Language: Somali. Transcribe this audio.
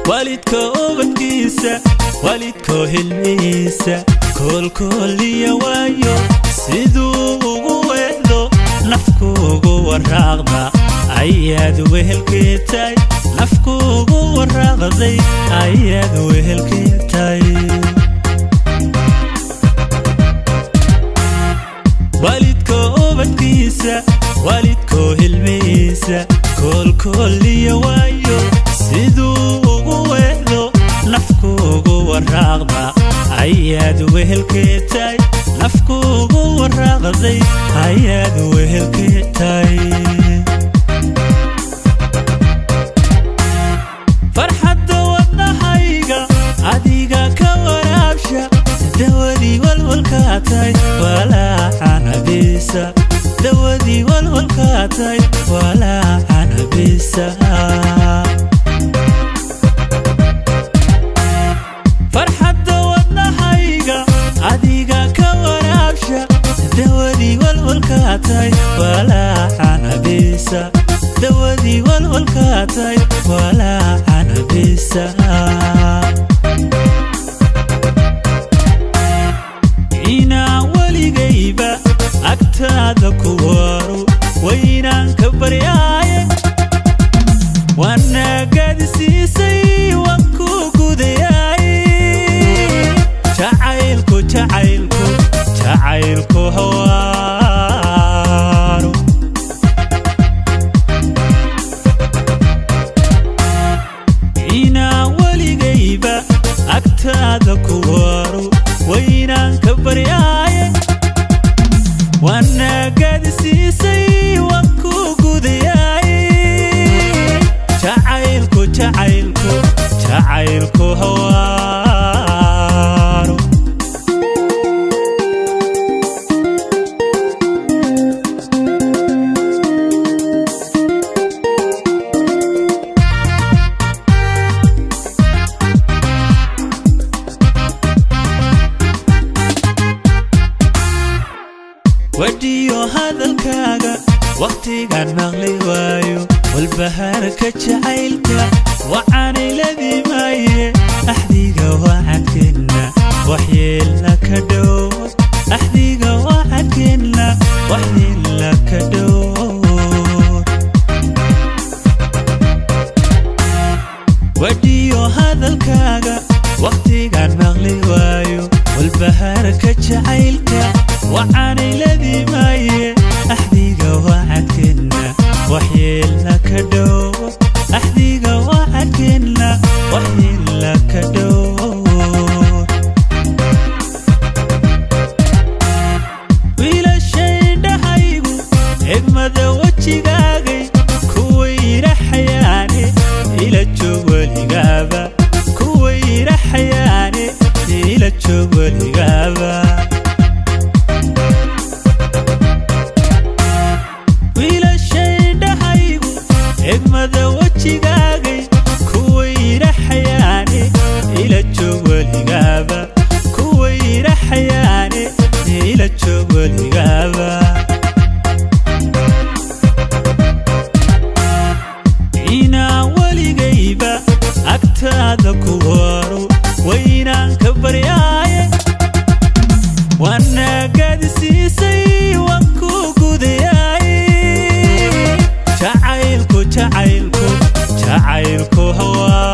Waalidka ubadkiisa, waalidkoo hilmihiisa koolkooliya waayo, siduu ugu weehdo nafkuugu waraaqda ayaad wehelkii tahay, nafkuugu waraaqday ayaad wehelkii tahay. Waalidka ubadkiisa, waalidkoo hilmihiisa koolkooliya waayo, siduu ugu weehdo nafkuugu waraaqda ayaad wehelkii tahay, nafkuugu waraaqday ayaad wehelkii tahay. Farxadda wadnahayga adiga ka waraabsha, dawadii walwalkaa tahay walaacanabisa, dawadii walwalkaa tahay walaacanabisa. Farxadda wadnahayga adiga ka waraabsha, dawadii walwalkaa tahay walaacanabisa, dawadii walwalkaa tahay walaacanabisa. Inaan weligayba agtaada ku waaro waynaan ka baryaaye, waanaagaadi siisay waan ku gudayaaye. Jacaylku, jacaylku, jacaylku hawaaro. Inaan weligayba agtaada ku waaro waynaan ka baryaaye, waanaagaadi siisay waan ku gudayaaye. Jacaylku, jacaylku, jacaylku hawaaro. Wadhiyo hadalkaaga wakhtigaan maqli waayo, walbahaarka jacaylka wacaanay ladimaaye. Axdiga wacadkeenna waxyeella ka dhow, axdiga wacadkeenna waxyeella ka dhow. Wadhiyo hadalkaaga wakhtigaan maqli waayo, walbahaarka jacaylka wacaanay ladimaaye. Axdiga wacadkeenna waxyeella ka dhow, axdiga wacadkeenna waxyeella ka dhow. Wiilashaydhahaygu egmada wejigaagay kuwayraxayaane, ila joog weligaaba, kuwayraxayaane ila joog weligaaba. Wiilashaydhahaygu egmada wejigaagay kuwayraxayaane, ila joog weligaaba, kuwayraxayaane ila joog weligaaba. Inaan weligayba agtaada ku waaro waynaan ka baryaaye, waanaagaadi siisay waan ku gudayaaye. Jacaylku, jacaylku, jacaylku hawaaro.